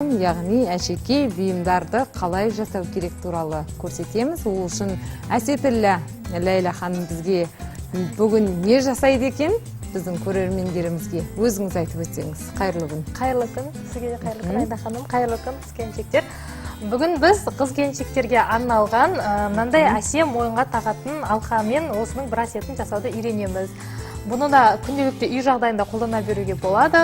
жолын, яғни әшекей бұйымдарды қалай жасау керек туралы көрсетеміз. Ол үшін Әсетіллә Ләйлә ханым бізге бүгін не жасайды екен, біздің көрермендерімізге өзіңіз айтып өтсеңіз. Қайырлы күн. Қайырлы күн сізге де, қайырлы күн, Айда ханым, қайырлы күн, қыз келіншектер. Бүгін біз қыз келіншектерге арналған мынандай әсем мойынға тағатын алқа мен осының браслетін жасауды үйренеміз. Бұны да күнделікті үй жағдайында қолдана беруге болады.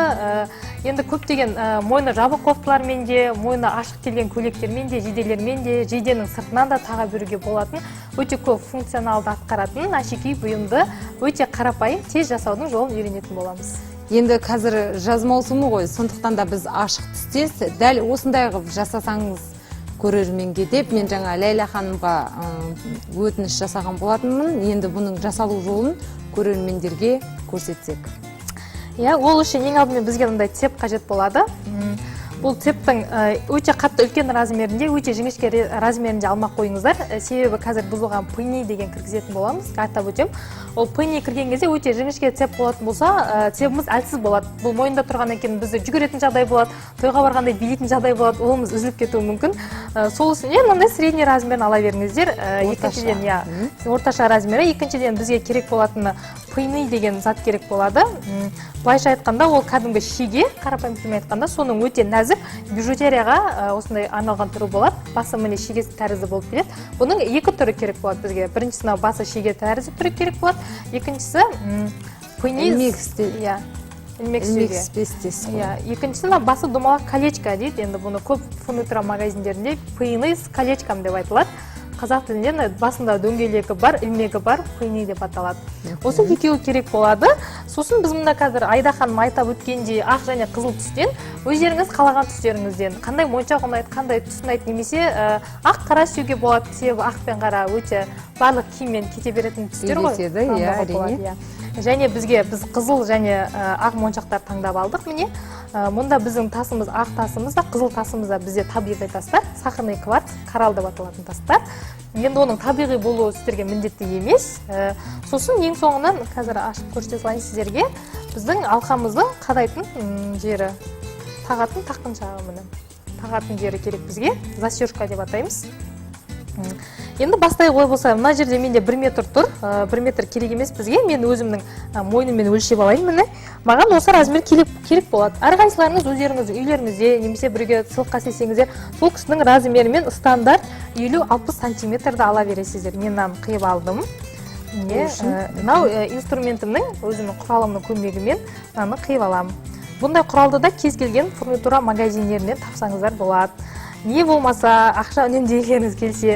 Енді көптеген мойны жабық кофталармен де, мойны ашық келген көйлектермен де, жейделермен де, жейденің сыртынан да таға беруге болатын, өте көп функционалды атқаратын әшекей бұйымды өте қарапайым, тез жасаудың жолын үйренетін боламыз. Енді қазір жаз маусымы ғой, сондықтан да біз ашық түстес дәл осындай қылып жасасаңыз көрерменге деп мен жаңа Ләйлә ханымға өтініш жасаған болатынмын. Енді бұның жасалу жолын көрермендерге көрсетсек. Иә, ол үшін ең алдымен бізге мындай цеп қажет болады. Бұл цептің өте қатты үлкен размерінде, өте жіңішке размерінде алмай қойыңыздар. Себебі қазір біз оған пыни деген кіргізетін боламыз, атап өтемін. Ол пыни кірген кезде өте жіңішке цеп болатын болса, цебіміз әлсіз болады. Бұл мойында тұрғаннан кейін бізді жүгіретін жағдай болады, тойға барғанда билейтін жағдай болады, қолымыз үзіліп кетуі мүмкін. Сол үшін мынандай средний размерін ала беріңіздер. Орташа. Екіншіден, иә, орташа размері. Екіншіден, бізге керек болатыны пыни деген зат керек болады. Былайша айтқанда, ол кәдімгі шеге, қарапайым тілмен айтқанда, соның өте нәзік бижутерияға осындай арналған түрі болады. Басы, міне, шеге тәрізді болып келеді. Бұның екі түрі керек болады бізге. Біріншісі, мынау басы шеге тәрізді түрі керек болады. Екіншісі, пыни. Иә, ілмек істеуге. Ілмек қой. Иә, екіншісі, мына басы домалақ колечко дейді. Енді бұны көп фурнитура магазиндерінде пыни с колечком деп айтылады. Қазақ тілінде мына басында дөңгелегі бар, ілмегі бар пыни деп аталады. Осы екеуі керек болады. Сосын біз мында қазір Айда ханым айтап өткендей, ақ және қызыл түстен, өздеріңіз қалаған түстеріңізден, қандай моншақ ұнайды, қандай түс ұнайды, немесе ақ, қара істеуге болады, себебі ақ пен қара өте барлық киіммен кете беретін түстер ғой. Үйлеседі, иә, Таңдауға болады, әрине. иә. Және бізге біз қызыл және ақ моншақтар таңдап алдық, міне. Мұнда біздің тасымыз, ақ тасымыз да, қызыл тасымыз да бізде табиғи тастар, сахарный кварц, коралл деп аталатын тастар. Енді оның табиғи болуы сіздерге міндетті емес. Сосын ең соңынан қазір ашып көрсете салайын сіздерге біздің алқамыздың қадайтын жері, тағатын тақыншағы, міне, тағатын жері керек бізге, застежка деп атаймыз. Енді бастайық олай болса. Мына жерде менде 1 метр тұр. 1 метр керек емес бізге. Мен өзімнің мойныммен өлшеп алайын. Міне, маған осы размер керек болады. Әрқайсыларыңыз өздеріңіздің үйлеріңізде немесе біреуге сыйлыққа істесеңіздер, сол кісінің размерімен стандарт 50-60 сантиметрді ала бересіздер. Мен мынаны қиып алдым, міне. Ол үшін? Мынау инструментімнің, өзімнің құралымның көмегімен мынаны қиып аламын. Бұндай құралды да кез келген фурнитура магазиндерінен тапсаңыздар болады. Не болмаса, ақша үнемдегіңіз келсе,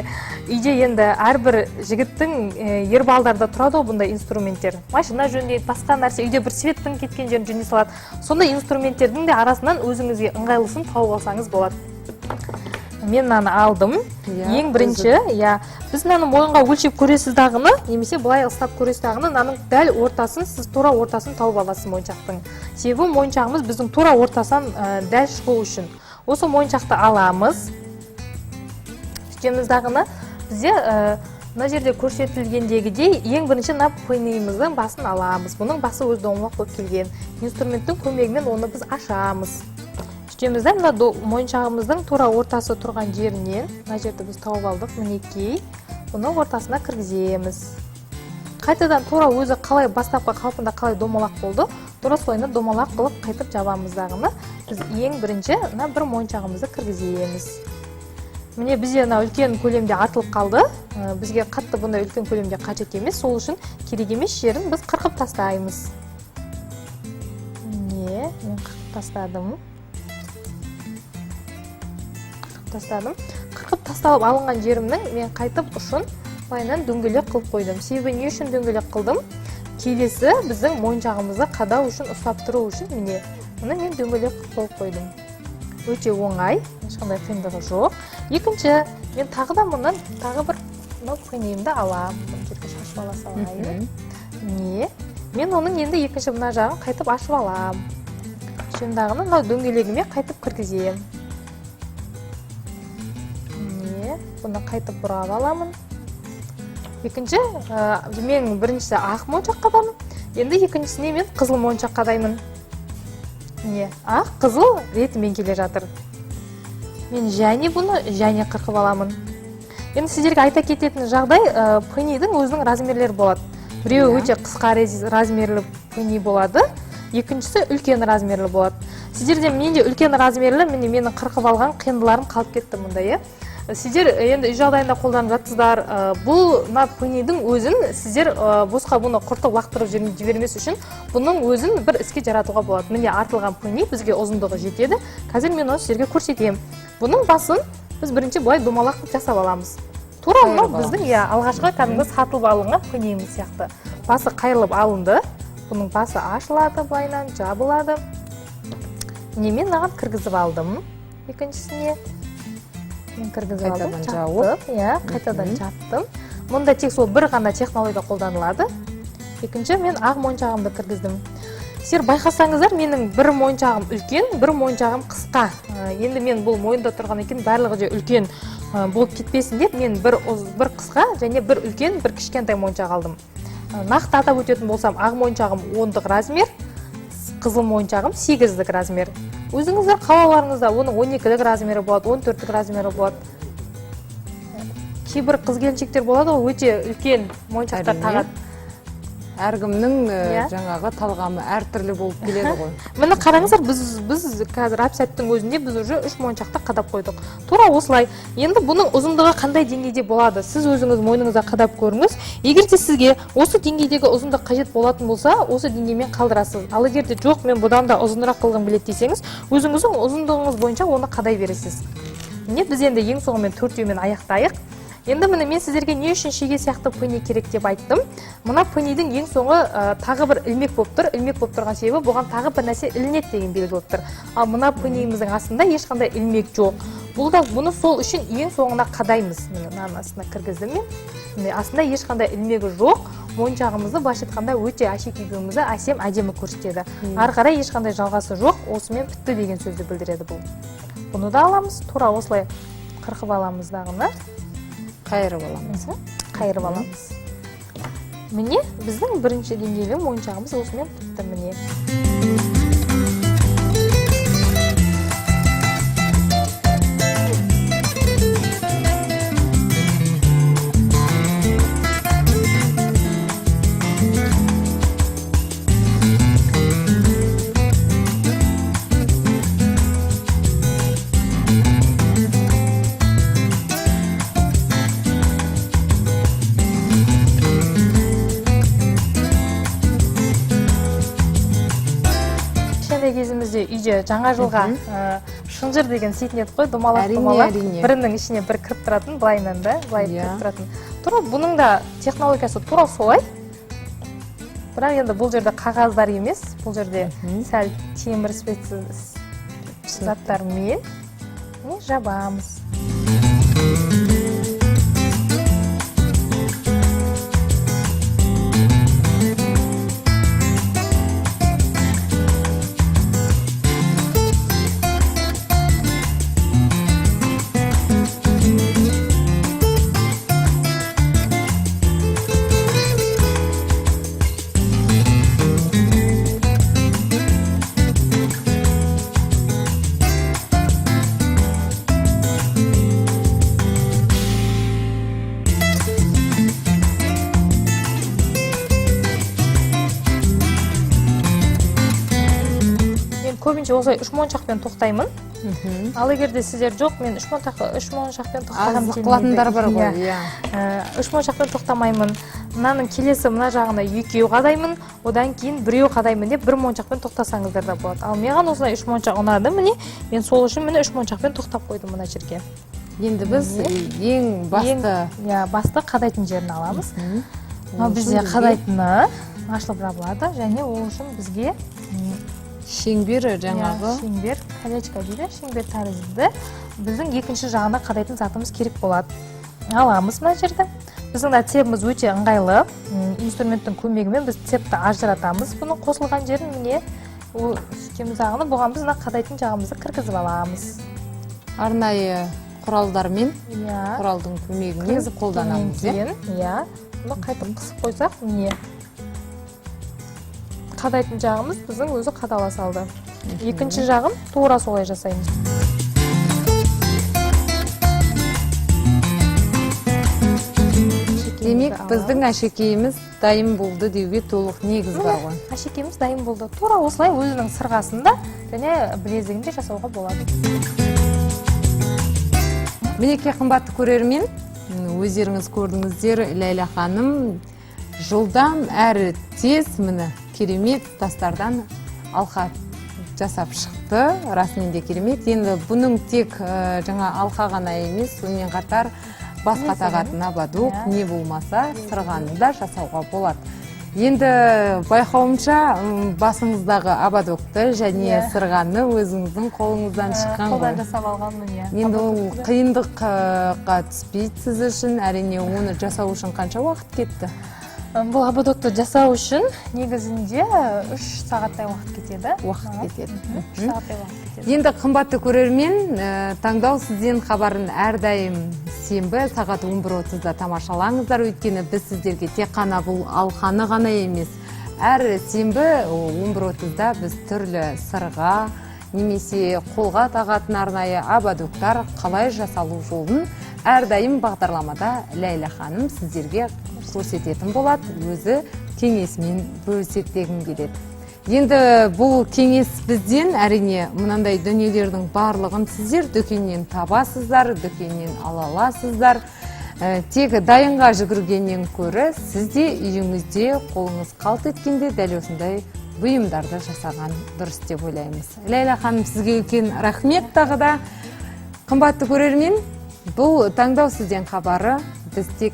үйде енді әрбір жігіттің, ер балдарда тұрады ғой бұндай инструменттер: машина жөндейді, басқа нәрсе, үйде бір светтің кеткен жерін жөндей салады. Сондай инструменттердің де арасынан өзіңізге ыңғайлысын тауып алсаңыз болады. Мен мынаны алдым. Ең бірінші, иә, біз мынаны мойынға өлшеп көресіз дағыны, немесе былай ұстап көресіз дағыны, мынаның дәл ортасын, сіз тура ортасын тауып аласыз моншақтың. Себебі моншағымыз біздің тура ортасынан дәл шығу үшін осы моншақты аламыз, сөйтеміз дағыны, бізде мына жерде көрсетілгендегідей, ең бірінші мына пыйныйымыздың басын аламыз. Бұның басы өзі домалақ болып келген. Инструменттің көмегімен оны біз ашамыз, сөйтеміз да, мына моншағымыздың тура ортасы тұрған жерінен, мына жерді біз тауып алдық, мінекей, бұны ортасына кіргіземіз. Қайтадан тура өзі қалай бастапқы қалпында қалай домалақ болды, тура солайына домалақ қылып қайтып жабамыз дағыны, біз ең бірінші мына бір моншағымызды кіргіземіз. Міне, бізде мына үлкен көлемде артылып қалды. Бізге қатты бұндай үлкен көлемде қажет емес, сол үшін керек емес жерін біз қырқып тастаймыз. Міне, мен қырқып тастадым, қырқып тастадым. Қырқып тасталып алынған жерімнің мен қайтып ұшын былайынан дөңгелек қылып қойдым. Себебі не үшін дөңгелек қылдым? Келесі біздің моншағымызды қадау үшін, ұстап тұру үшін. Міне, мұны мен дөңгелек қылып қойдым. Өте оңай, ешқандай қиындығы жоқ. Екінші, мен тағы да мұнан тағы бір мынау пыйныйымды аламын. Мына жерге шашып ала салайын. Міне, мен оның енді екінші мына жағын қайтып ашып аламын. Дағыны мынау дөңгелегіме қайтып кіргіземін. Міне, бұны қайтып бұрап аламын. Екінші, мен біріншісі ақ моншақ қадамын, енді екіншісіне мен қызыл моншақ қадаймын. Міне, ақ, қызыл ретімен келе жатыр. Мен және бұны және қырқып аламын. Енді сіздерге айта кететін жағдай, пынидің өзінің размерлері болады. Біреуі өте қысқа размерлі пыни болады, екіншісі үлкен размерлі болады. Сіздерде менде үлкен размерлі, міне менің қырқып алған қиындыларым қалып кетті мұнда, иә. Сіздер енді үй жағдайында қолданып жатсыздар. Бұл мына пынидің өзін сіздер босқа бұны құртып лақтырып жібермес үшін бұның өзін бір іске жаратуға болады. Міне артылған пыни бізге ұзындығы жетеді. Қазір мен оны сіздерге көрсетемін. Бұның басын біз бірінші былай домалақ қылып жасап аламыз. Тура мынау біздің, иә, алғашқы кәдімгі сатылып алынған пыниіміз сияқты. Басы қайырылып алынды. Бұның басы ашылады, былайынан жабылады. Міне мен мынаған кіргізіп алдым. Екіншісіне мен кіргізіп алдым, жаптым, иә, қайтадан жаптым. Мұнда тек сол бір ғана технология қолданылады. Екінші, мен ақ моншағымды кіргіздім. Сіздер байқасаңыздар, менің бір моншағым үлкен, бір моншағым қысқа. Енді мен бұл мойында тұрған екен, барлығы да үлкен болып кетпесін деп мен бір қысқа және бір үлкен, бір кішкентай моншақ алдым. Нақты атап өтетін болсам, ақ моншағым 10-дық размер, қызыл моншағым 8-дік размер. Өзіңіздер қалауларыңызда оның 12-лік размері болады, 14-лік размері болады. Кейбір қыз келіншектер болады ғой, өте үлкен моншақтар тағады. Әркімнің жаңағы талғамы әртүрлі болып келеді ғой. Міне қараңыздар, біз қазір әп-сәттің өзінде біз уже 3 моншақты қадап қойдық. Тура осылай. Енді бұның ұзындығы қандай деңгейде болады? Сіз өзіңіз мойныңызға қадап көріңіз. Егер де сізге осы деңгейдегі ұзындық қажет болатын болса, осы деңгеймен қалдырасыз. Ал егер де жоқ, мен бұдан да ұзынырақ қылғым келеді десеңіз, өзіңіздің ұзындығыңыз бойынша оны қадай бересіз. Міне біз енді ең соңымен төртеумен аяқтайық. Енді міне мен сіздерге не үшін шеге сияқты пыни керек деп айттым. Мына пынидің ең соңы тағы бір ілмек болып тұр. Ілмек болып тұрған себебі бұған тағы бір нәрсе ілінеді деген белгі болып тұр. Ал мына пыниіміздің астында ешқандай ілмек жоқ. Бұл да бұны сол үшін ең соңына қадаймыз. Міне мынаның астына кіргіздім мен. Міне астында ешқандай ілмегі жоқ. Моншағымызды былайша айтқанда өте әшекейімізді әсем әдемі көрсетеді. Ары қарай ешқандай жалғасы жоқ, осымен бітті деген сөзді білдіреді бұл. Бұны да аламыз, тура осылай қырқып аламыз дағыны. Қайырып аламыз. Қайырып аламыз. Міне біздің бірінші деңгейлі моншағымыз осымен бітті міне. Кезімізде үйде жаңа жылға, шынжыр деген істейтін едік қой, домалақ, домалақ. Бірінің ішіне бір кіріп тұратын, былайынан да, былай кіріп тұратын. Тура бұның да технологиясы тура солай. Бірақ енді бұл жерде қағаздар емес, бұл жерде сәл темір іспетті заттармен жабамыз. Көбінше осылай үш моншақпен тоқтаймын. Ал егер де сіздер жоқ, мен үш моншақпен тоқтағым Аз қылатындар бар ғой, келмейді. иә. Үш моншақпен тоқтамаймын. Мынаның келесі мына жағына екеу қадаймын, одан кейін біреу қадаймын деп бір моншақпен тоқтасаңыздар да болады. Ал маған осылай үш моншақ ұнады, міне, мен сол үшін міне үш моншақпен тоқтап қойдым мына жерге. Енді біз ең басты Ең, иә, басты қадайтын жерін аламыз. Мынау Ол бізде үшін бізге қадайтыны ашылып жабылады, және ол үшін бізге шеңбер жаңағы. Иә, шеңбер, колечко дейді, шеңбер тәрізді. Біздің екінші жағына қадайтын затымыз керек болады. Аламыз мына жерді. Біздің мына цепіміз өте ыңғайлы. Инструменттің көмегімен біз цепті ажыратамыз. Бұның қосылған жерін міне ол сөйтеміз ағыны, бұған біз мына қадайтын жағымызды кіргізіп аламыз. Арнайы құралдармен, Иә. құралдың көмегімен Кіргізіп қолданамыз, иә? кейін, иә. Бұны қайтып қысып қойсақ, міне қадайтын жағымыз біздің өзі қадала салды. Екінші жағын тура солай жасаймыз. Біздің әшекейіміз дайын болды деуге толық негіз бар ғой. Әшекейіміз дайын болды. Тура осылай өзінің сырғасын да және білезігін де жасауға болады. Мінекей, қымбатты көрермен, өздеріңіз көрдіңіздер, Ләйлә ханым жылдам әрі тез, міне, керемет тастардан алқа жасап шықты. Расымен де керемет. Енді бұның тек жаңа алқа ғана емес, сонымен қатар басқа Білезігін. тағатын ободок, Иә. не болмаса сырғаны да жасауға болады. Енді байқауымша, басыңыздағы ободокты және Иә. сырғаны өзіңіздің қолыңыздан шыққан Қолдан ғой. жасап алғанмын, иә. Енді ол Ободокты. қиындыққа түспейді сіз үшін, әрине. Оны жасау үшін қанша уақыт кетті? Бұл ободокты жасау үшін негізінде 3 сағаттай уақыт кетеді. Уақыт Маған. кетеді. 3 сағаттай уақыт кетеді. Енді, қымбатты көрермен, «Таңдау сізден» хабарын әрдайым сенбі сағат 11:30-да тамашалаңыздар. Өйткені біз сіздерге тек қана бұл алқаны ғана емес, әр сенбі 11:30-да біз түрлі сырға немесе қолға тағатын арнайы ободоктар қалай жасалу жолын әрдайым бағдарламада Ләйлә ханым сіздерге көрсететін болады, өзі кеңесімен бөліседі дегім келеді. Енді бұл кеңес бізден, әрине, мынандай дүниелердің барлығын сіздер дүкеннен табасыздар, дүкеннен ала аласыздар. Тек дайынға жүгіргеннен көрі, сіз де үйіңізде қолыңыз қалт еткенде дәл осындай бұйымдарды жасаған дұрыс деп ойлаймыз. Ләйлә ханым, сізге үлкен рахмет тағы да. Қымбатты көрермен, бұл «Таңдау сізден» хабары. Біз тек